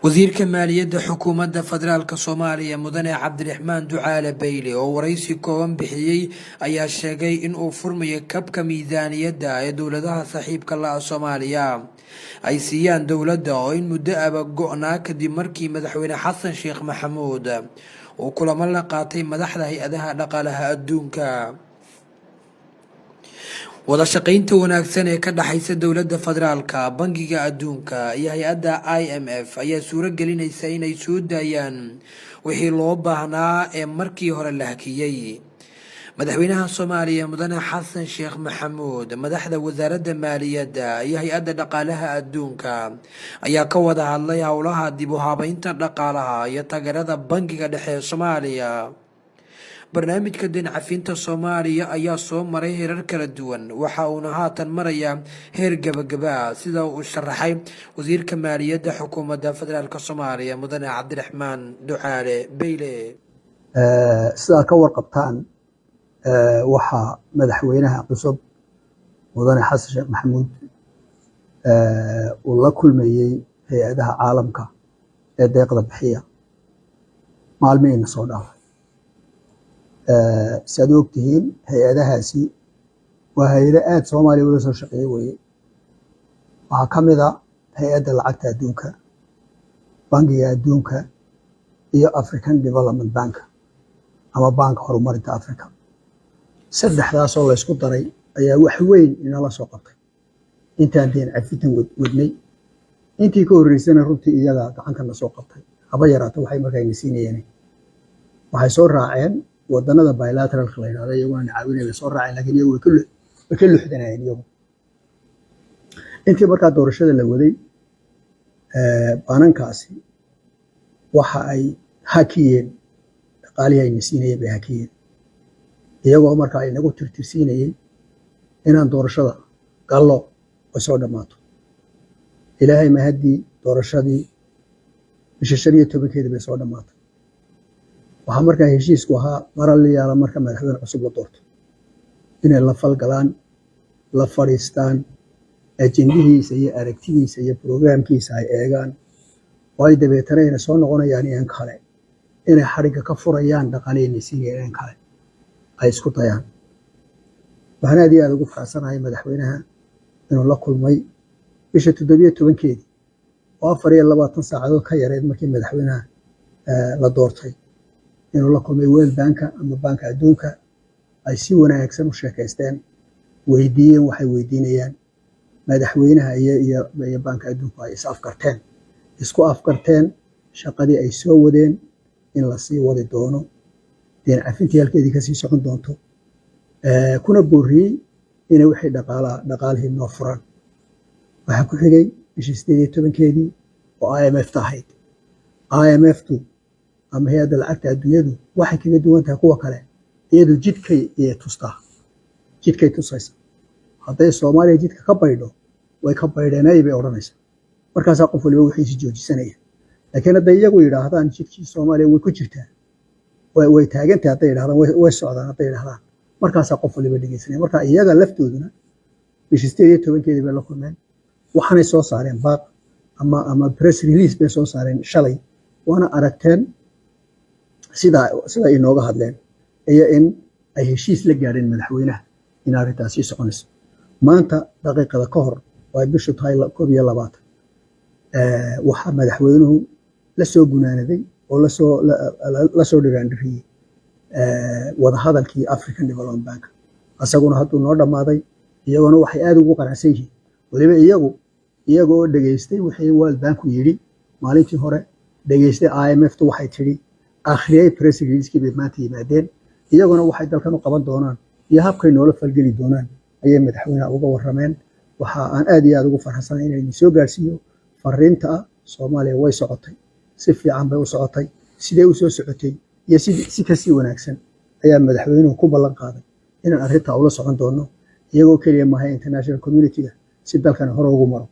Wasiirka Maaliyadda Xukuumadda Federaalka Soomaaliya, Mudane Cabdiraxmaan Ducaale Beyle, oo waraysi kooban bixiyey, ayaa sheegay in uu furmayo kabka miisaaniyadda ee dowladaha saaxiibka la ah Soomaaliya ay siiyaan dowladda, oo in muddo aba go-naa kadib markii Madaxweyne Xasan Sheekh Maxamuud uu kulamo la qaatay madaxda hay-adaha dhaqaalaha adduunka. Wada shaqaynta wanaagsan ee ka dhexaysa dowladda federaalka, Bangiga Adduunka iyo hay-adda IMF ayaa suuro gelinaysa inay soo daayaan wixii loo baahnaa ee markii hore la hakiyey. Madaxweynaha Soomaaliya, Mudane Xasan Sheekh Maxamuud, madaxda Wasaaradda Maaliyadda iyo Hay-adda Dhaqaalaha Adduunka ayaa ka wada hadlay howlaha dib u habeynta dhaqaalaha iyo taageerada Bangiga Dhexe ee Soomaaliya. Barnaamijka deyn cafinta Soomaaliya ayaa soo maray heerar kala duwan, waxa uuna haatan marayaa heer gabagaba, sida uu sharaxay wasiirka maaliyadda Xukuumadda Federaalka Soomaaliya, Mudane Cabdiraxmaan Ducaale Beyle. Sidaad ka warqabtaan, waxaa madaxweynaha cusub, Mudane Xasan Sheekh Maxamuud, uu la kulmayey hay-adaha caalamka ee deeqda bixiya maalmihiina soo dhaafay. Si aad u ogtihiin, hay-adahaasi waa hay-ado aada Soomaaliya ula soo shaqeeye weye. Waxaa ka mid a Hay-adda Lacagta Adduunka, Bangiga Adduunka iyo African Development Bank ama Banka Horumarinta Africa. Saddexdaasoo laysku daray ayaa wax weyn inala soo qabtay intaan deen cafitan wadnay. Intii ka horreysana runtii iyaga gacanka soo qabtay, haba yaraata waxay markaa ina siinayeen. Waxay soo raaceen wadanada bilateralka la yidhahdo, iyaguna na caawinay bay soo raaceen, lakiin iyagu way ka luxdanayeen iyagu. Intii markaa doorashada la waday, baanankaasi waxa ay hakiyeen dhaqaalihii ayna siinayeen bay hakiyeen, iyagoo markaa inagu tirtirsiinayey inaan doorashada gallo ay soo dhammaato. Ilaahay mahaddii, doorashadii bisha 15-keeda bay soo dhammaatay. Waxaa markaa heshiisku ahaa maraliyaala marka madaxweyne cusub la doorto inay la falgalaan, la fadhiistaan, ajendihiisa iyo aragtidiisa iyo programkiisa ay eegaan, oo ay dabeetana ayna soo noqonayaan iyan kale, inay xadhigga ka furayaan dhaqaalihayna siinayaan in kale ay isku dayaan. Waxaan aad iyo aad ugu faraxsanahay madaxweynaha inuu la kulmay bisha 17-keedii, oo 24 saacadood ka yareed markii madaxweynaha la doortay, inuu la kulmay World Banka ama Banka Adduunka, ay si wanaagsan u sheekaysteen, weydiiyeen waxay weydiinayaan madaxweynaha iyo Banka Adduunku, ay is afgarteen, isku afgarteen shaqadii ay soo wadeen in lasii wadi doono, deen cafintii halkeedii kasii socon doonto, kuna booriyey inay wixii dhaqaalaha dhaqaalihii noo furan. Waxaa ku xigay bishii 18-keedii oo IMF ta ahayd. IMF tu ama Hay-adda Lacagta Adduunyadu waxay kaga duwan tahay kuwa kale, iyadu jidkay iyay tustaa, jidkay tusaysa. Hadday Soomaaliya jidka ka baydho, "Way ka baydheenay," bay odhanaysaa. Markaasaa qof waliba wixiisi joojisanaya. Laakiin hadday iyagu yidhaahdaan jidkii Soomaaliya way ku jirtaa, way taagantahay, hadday yidhahdaan way socdaan, hadday yidhahdaan, markaasaa qof waliba dhegeysanaya. Marka iyaga laftooduna bishii 18-keedii bay la kulmeen. Waxaanay soo saareen baaq ama press release bay soo saareen shalay, waana aragteen sida inooga hadleen iyo in ay heshiis la gaadheen madaxweynaha in arrintaas sii soconayso. Maanta daqiiqada ka hor, oo ay bishu tahay 21, waxaa madaxweynuhu la soo gunaanaday oo lasoo dhiraandhiriyey wadahadalkii African Development Bank. Asaguna hadduu noo dhammaaday, iyaguna waxay aada ugu qanacsan yihiin weliba iyaga oo dhegaystay wixii World Banku yidhi maalintii hore, dhegaystay IMF-tu waxay tidhi, akhriyey press release-kii, bay maanta yimaadeen. Iyaguna waxay dalkan u qaban doonaan iyo habkay noola falgeli doonaan ayay madaxweynaha uga warrameen. Waxa aan aad iyo aad ugu farxsanahay inaan idin soo gaarsiiyo fariinta ah: Soomaaliya way socotay, si fiican bay u socotay. Sidee u soo socotay iyo si kasii wanaagsan ayaa madaxweynuhu ku ballan qaaday inaan arrintaa ula socon doono, iyagoo keliya maahay, international community-ga, si dalkan hore ugu maro.